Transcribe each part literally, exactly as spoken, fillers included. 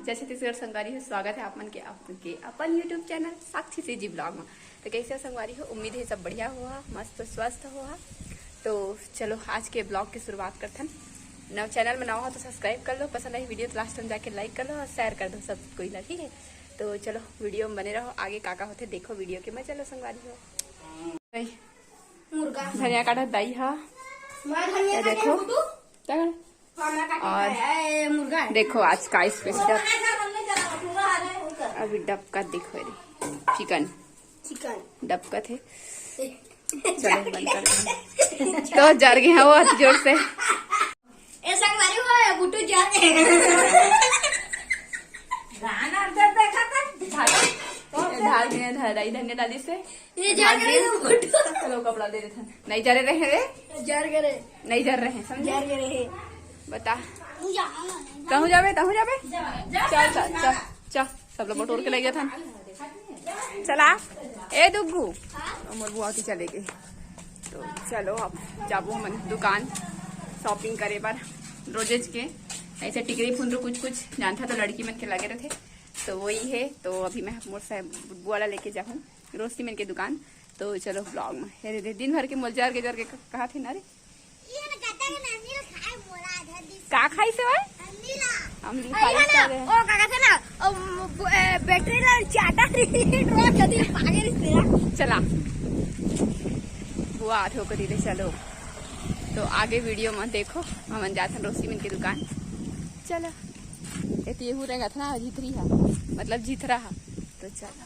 जय छत्तीसगढ़ संगवारी हो, स्वागत है आप मन के आपके अपन YouTube चैनल साक्षी सीजी ब्लॉग में। तो कैसे हो संगवारी हो? उम्मीद है सब बढ़िया होहा, मस्त स्वस्थ होहा। तो चलो, आज के ब्लॉग की शुरुआत करथन। नव चैनल में नवा हो तो सब्सक्राइब कर लो, पसंद आई वीडियो तो लास्ट में जाके लाइक कर लो और शेयर कर दो सब कोई ला, ठीक है? तो चलो, वीडियो में बने रहो, आगे का का होथे देखो वीडियो के। मैं चलो संगवारी हो। मुर्गा। धनिया काटत दाई हा। मैं धनिया ये काटे देखो। हूँ, तू? तगड़। हाँ, मैं काटे और खाए। ए, मुर्गा है। देखो आज का स्पेशल। अभी डबका देखो रे, चिकन। चिकन। डबका थे। चलो बंद कर दे। तो जर गए हैं वो अति जोर से। ए संगवारी हो, गुड्डू जर गए। गाना अंदर देखा था। धार में धराई धनिया डाली से। ये जर गए गुड्डू। चलो कपड़ा दे देते हैं। नहीं जर रहे रे। जर गए रे। नहीं जर रहे, समझे? जर गए रे। बता। कहूँ जाबे, तहूँ जाबे? चल, चल, चल, चल, सब लोग बटोर के ले गया था। चला, ए दुग्गू, मोर बुआ की चले गई। तो चलो, अब जाबो हमन दुकान शॉपिंग करे बर रोजेज के। ऐसे टिकरी फुंदरू कुछ कुछ जानता तो लड़की मन के लगे रहते, तो वही है। तो अभी मैं मोर से बुआ ला लेके जाहूँ रोशनी मन के दुकान। तो चलो ब्लॉग में, हे रे, दिन भर के मोर जर के जर के कहा थे ना रे। का खाई से भाई? अमली खाई से रे। ओ का कहते ना, ओ, ब-, ए, बैटरी ला चाटा रही, ड्रॉप जल्दी पागे रिश्ते ना। चला। बुआ आथे ओकर दीदी, चलो। तो आगे वीडियो में देखो, हमन जाथन रोशनी मन के दुकान। चलो। एती एहू रेंगत ना, झिथरी हा, मतलब झिथरा हा। तो चलो।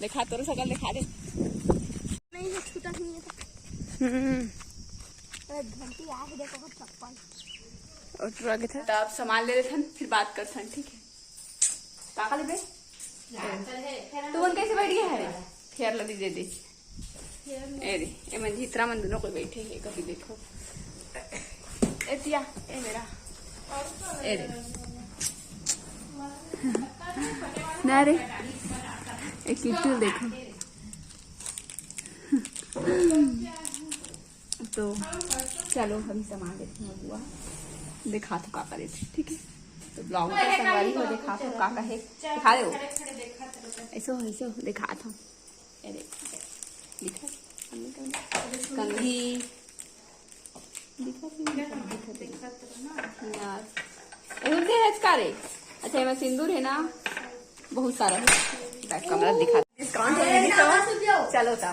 देखा, तोर सकल दिखा दे। नहीं, ये छूटा नहीं है। हम्म। अरे घंटी आ है, देखो, चप्पल। और ट्रक है। तब सामान ले लेथन, फिर बात करथन, ठीक है? का का लेबे? तू मन कैसे बैठ गया है रे? फेयर लवली दे दे। ए रे, ए मन झितरा मन दोनों कोई बैठे हैं, कभी देखो। ए तिया, ए मेरा। ए रे। ना रे, एक किट्टू देखो। तो चलो, हम सामान लेते हैं बुआ, दिखा तो का करे थे, ठीक है? तो ब्लॉग में संगवारी हो, दिखा तो का का है, दिखा दे वो। ऐसे हो, ऐसे हो, दिखा था। ये देख, दिखा, हमने कहा, कंघी, दिखा, दिखा, दिखा, दिखा। यार, ए, रुक दे, हचका रे। अच्छा, एमा सिंदूर है ना, बहुत सारा है। बैक कैमरा दिखा। डिस्काउंट है, नहीं तो चलो ता।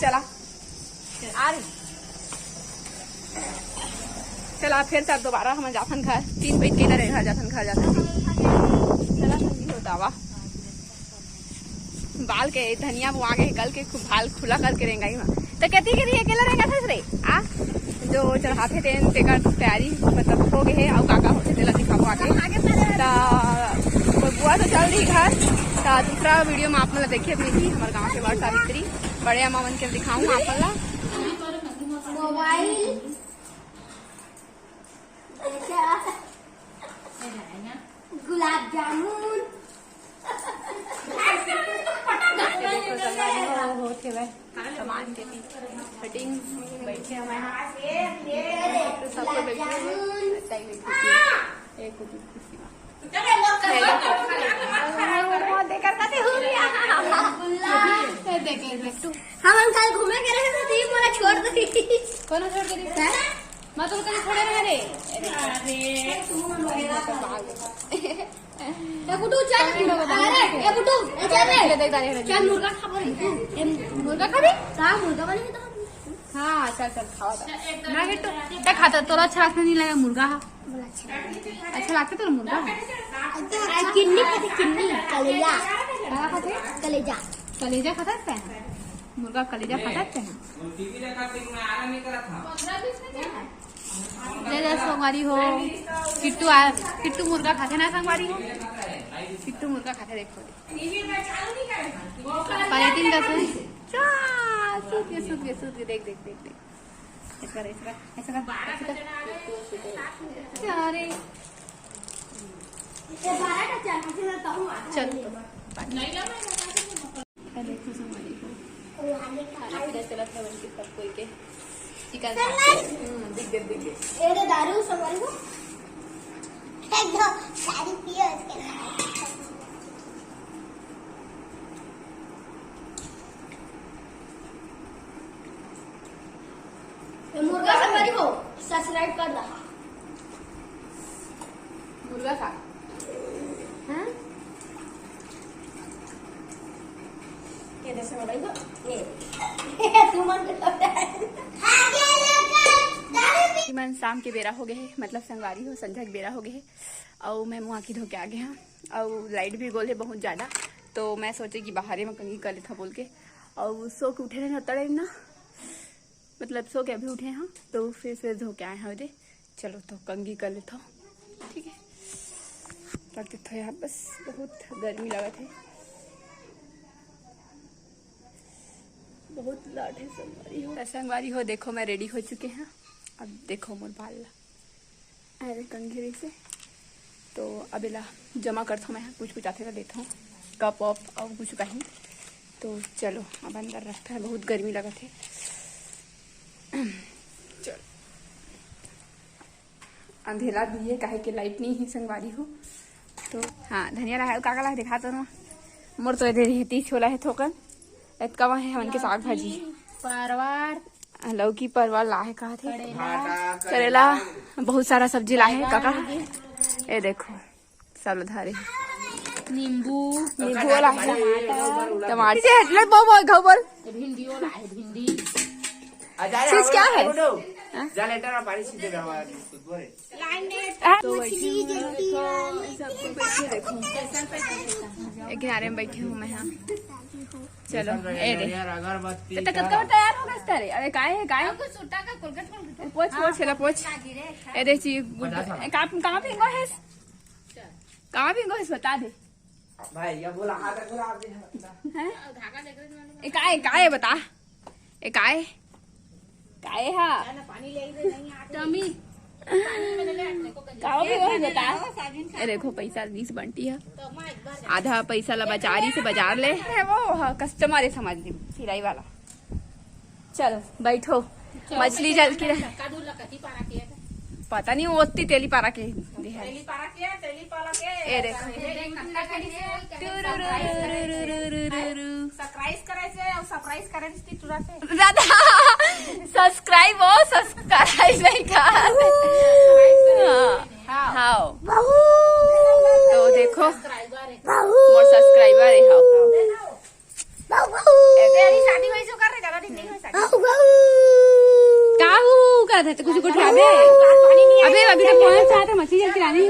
चला। आ रही। चला, फिर से अब दोबारा हम जाथन घर। तीन बज के इधर है घर, जाथन घर, जाथन। चला, संगी होता वा। बाल के धनिया बोआ गे, कल के खु-, बाल खुला करके रेंगाई मा। तो कहती कि अकेला रेंगा था रे, आ? जो चढ़ाते थे, तेकर तैयारी मतलब हो गए है, और काका होते तेला दिखाबो आगे। तो बुआ तो चल रही घर, तो दूसरा वीडियो में आप मतलब देखिए अपनी भी हमारे गांव के बड़ सावित्री, बड़े अम्मा मन के दिखाऊं आप ला। मोबाइल। गुलाब जामुन। ये देखो, संगवारी हो, होत हेवय सामान के भी कटिंग, बैठे हवय यहाँ। तो सब कोई बैठे हवय, ताई बैठी थी। एक कुटी कुर्सी में। ये देखो। वो देकर कते हो गया। ये देख, ये देख। हम कल घूमे गए रहे थे, तो ये मोला छोड़ दी। कौन छोड़ दी? हैं? मैं तुम कहीं छोड़े रहे रे। अरे। ए गुड्डू, चल। अरे, ए गुड्डू, ए, चल रे। देख, देख, देख, देख। चल, मुर्गा खा रे। ए, मुर्गा खाबे? हाँ, मुर्गा बने तो। हाँ, चल, चल, खावा था। ना बेटू, क्या खाता? तोरा अच्छा लगता नहीं लगा मुर्गा? अच्छा लगता तोरा मुर्गा? आ, किन्नी खाते, किन्नी, कलेजा। क्या खाते? कलेजा। कलेजा खाता है? मुर्गा कलेजा खाता है? जय जय संगवारी हो। किट्टू आ, किट्टू मुर्गा खाथे ना संगवारी हो। किट्टू मुर्गा खाथे, देखो। पलेटिन का सुन। चा, सूत के, सूत के, सूत के, देख, देख, देख, देख। ऐसा कर, ऐसा कर, ऐसा कर, ऐसा कर। अरे। चल। ये देखो संगवारी हो। खाना पीना चलत हे उनके सब कोई के। चिकन खाते। हम्म, दिख गए, दिख गए। एड़े दारू संगवारी हो। साड़ी पियो, इसके बाद। ये मुर्गा संगवारी हो, सब्सक्राइब कर रहा। मुर्गा खा। हाँ? ये दस में भाई को, ये। तू मन को तो है। मन शाम के बेरा हो गए है, मतलब संगवारी हो, संझा के बेरा हो गए है। अउ मैं मुँह हाथ धो के आ गए हाँ। अउ लाइट भी गोल है बहुत ज्यादा, तो मैं सोचे कि बाहरे में कंघी कर लेथा बोल के। अउ सो के उठे रहे ना, तड़े ना, मतलब सो के अभी उठे हाँ, तो फेस वेस धो के आए हाँ रे। चलो तो कंघी कर लेता हूँ, ठीक है, कर देता हूँ यार, बस बहुत गर्मी लगत है, बहुत लाट है संगवारी हो। संगवारी हो, देखो मैं रेडी हो चुके हैं। अब देखो मोर बाल ला, अरे कंघी से तो अब एला जमा करथों मैं, कुछ कुछ आथे तो लेथों, कप वप अउ कुछ कहीं। तो चलो अब अंदर रखता है, बहुत गर्मी लगत है। चलो अंधेरा भी है, काहे के लाइट नहीं है संगवारी हो। तो हाँ, धनिया ला है, का का ला है दिखा तो ना। मोर तो एदे रहती छोला है थोकन, एतका वहाँ है हमन के साग भाजी, परवार, लौकी परवार ला है, कहा थे करेला, बहुत सारा सब्जी ला है काका। ये देखो, सब ला धारे, नींबू, नींबू ला है, टमाटर, टमाटर, ले बो, बो, घाव बोल। भिंडी वाला है, भिंडी। चीज क्या है? हाँ? जा लेटर में पानी सीधे हमारा दूध बोले। हाँ? तो मछली, जल्दी। सबको बैठे देखो, एक किनारे में बैठी हूँ मैं। हाँ, चलो, ए दे। अगरबत्ती तो कतका तैयार हो गए तारे? अरे काय है, काय? कुछ सुट्टा का कोलगेट, कोलगेट। पोछ, पोछ, हाँ, छेला पोछ। ए दे ची, गुड। कहाँ, कहाँ पे है? कहाँ भी गोस बता दे भाई, ये बोला, हाथ रखो, आप भी हैं? ए, काय, काय बता? ए, काय? काय हा? टमी। का भी गोस बता? ए, देखो, पैसा बीस बंटी है। आधा पैसा ला बजारी से बजार ले। है वो, हाँ, कस्टमर है, समझ ली, सिलाई वाला। चलो बैठो। मछली जल की रह-, पता नहीं, वो ओत्ती तेली पारा के दे है। ए देखो। सरप्राइज करे से, सरप्राइज करे से टुरा से। दादा, सब्सक्राइब हो, सब्सक्राइब नहीं का। हाँ। हाँ। तो देखो, मोर सब्सक्राइबर है, हाँ। तेरी शादी होई से ओकर रे, ज्यादा दिन नहीं होई शादी। काहू का था, तो कुछ कुछ खाबे। अबे, अभी तो पहुंच रहा था, मछली जल के लानी।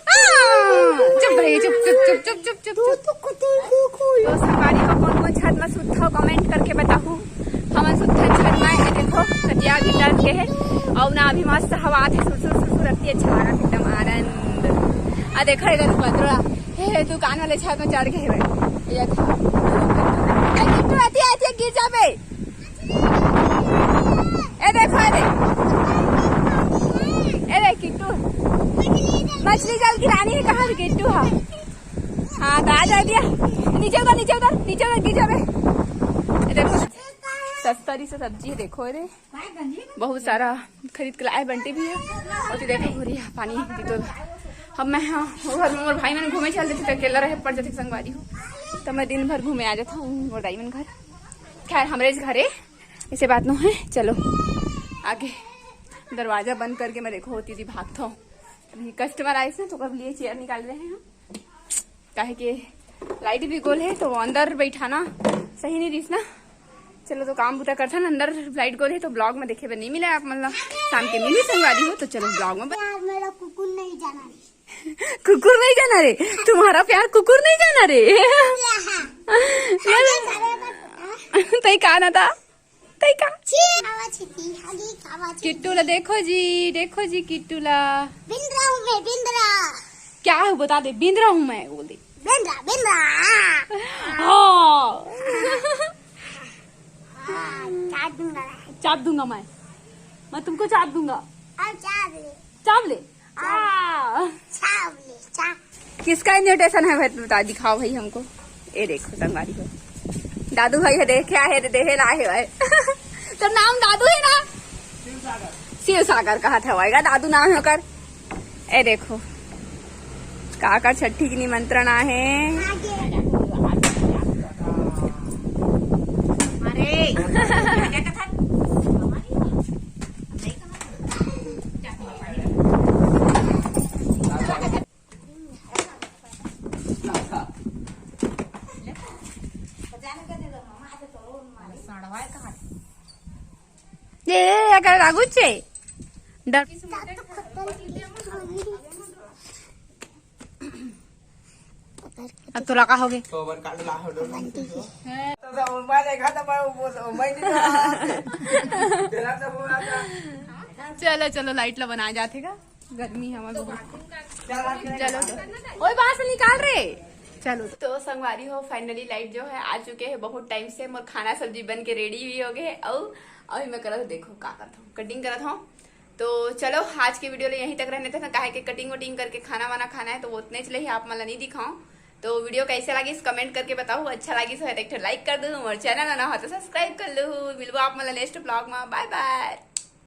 हाँ, चुप रहिए, चुप, चुप। तो संगवारी हो, कौन कौन छत में सुत्था हो, कमेंट करके बताहू। हमन सुत्था छत में, ये देखो, खटिया भी डर के है, और ना अभी मस्त हवा आथे, सुर सुर सुर सुर, अति अच्छा लागत, एकदम आनंद। आ देखो, इधर बदरा, हे, हे, दुकान वाले छत में चढ़ के हेवय। ये देखो। ए, किट्टू, एती, एती, गिर जाबे। ए, देखो, ए, देख। ए, देख, किट्टू। मछली जल की रानी है, कहाँ से किट्टू है? हाँ, तो आ जा दिया। नीचे उतर, नीचे उतर, नीचे उतर, गिर जाबे। ए, देखो। सस्तरी से सब्जी है, देखो रे। बहुत सारा खरीद के लाए बंटी भी है। और तो देखो भूरी है, पानी की तो हम मैं हाँ, वो घर में मोर भाई मन घूमे चल देते, अकेला रहे पड़ जाते संगवारी हो। तो मैं दिन भर घूमे आ जाता हूँ मोर दाई मन घर। खैर, हमरे घरे ऐसे बात नो है। चलो आगे दरवाजा बंद करके मैं देखो होती थी भागता हूँ। अभी कस्टमर आए ना, तो कब लिए चेयर निकाल रहे हैं हम। काहे के लाइट भी गोल है, तो अंदर बैठाना सही नहीं रहीस ना। चलो, तो काम बुता करथन, अंदर लाइट गोल है, तो ब्लॉग में देखे बर नहीं मिला आप मन ला। शाम के मिली संगवारी हो, तो चलो ब्लॉग में ब- यार, मेरा कुकुर नहीं जाना रे। कुकुर नहीं जाना रे, तुम्हारा प्यार कुकुर नहीं जाना रे। हाँ। तई का ना था? तई का? छी, खावा छी, ती, हगी खावा छी। किट्टू ला देखो जी, देखो जी किट्टू ला। बिंद्रा हूँ मैं, बिंद्रा। क्या हूँ बता दे, बिंद्रा हूँ मैं, बोल दे। बिंद्रा, बिंद्रा। हाँ। हाँ, चाप दूंगा मैं। चाप दूंगा मैं। मैं तुमको चाप दूंगा। और चाप ले। चाप ले। आ। चाप ले, चाप। किसका इन्विटेशन है भाई, बता, दिखाओ भाई हमको। ये देखो संगवारी हो, दादू भाई है, देखे आहे रे, देहे ला आहे भाई। तो नाम दादू है ना? शिव सागर कहा था भाई का दादू नाम है ओकर। ए देखो, का का छट्ठी के निमंत्रण आहे। अरे, ए, ए, एकर आगू छे। डर। अब तोला का होगे? तो ओमन काट ला हो, डोल। तो सब ओमन देखा था, मैं वो, वो, मैं नहीं था। तेरा सब हो रहा था। चलो, चलो, लाइट ला बनाए जाथे का। गर्मी हवा भी। चलो, ओए, बाहर से निकाल रे। चलो, तो संगवारी हो, finally लाइट जो है आ चुके हैं बहुत टाइम से। मोर खाना सब्जी बन के रेडी भी हो गए है। अउ अभी मैं करत हूँ, देखो का करत हूँ, कटिंग करत हूँ। तो चलो, आज के वीडियो ले यहीं तक रहने देथन, काहे के कटिंग वटिंग करके खाना वाना खाना है, तो वो उतने चले ही आप मन ला नहीं दिखाऊं। तो वीडियो कैसे लागिस, कमेंट करके बताओ। अच्छा लागिस हो तो एक ठो लाइक कर दो, और चैनल ला ना हो तो सब्सक्राइब कर लो। मिलबो आप मन ला नेक्स्ट ब्लॉग में। बाय बाय।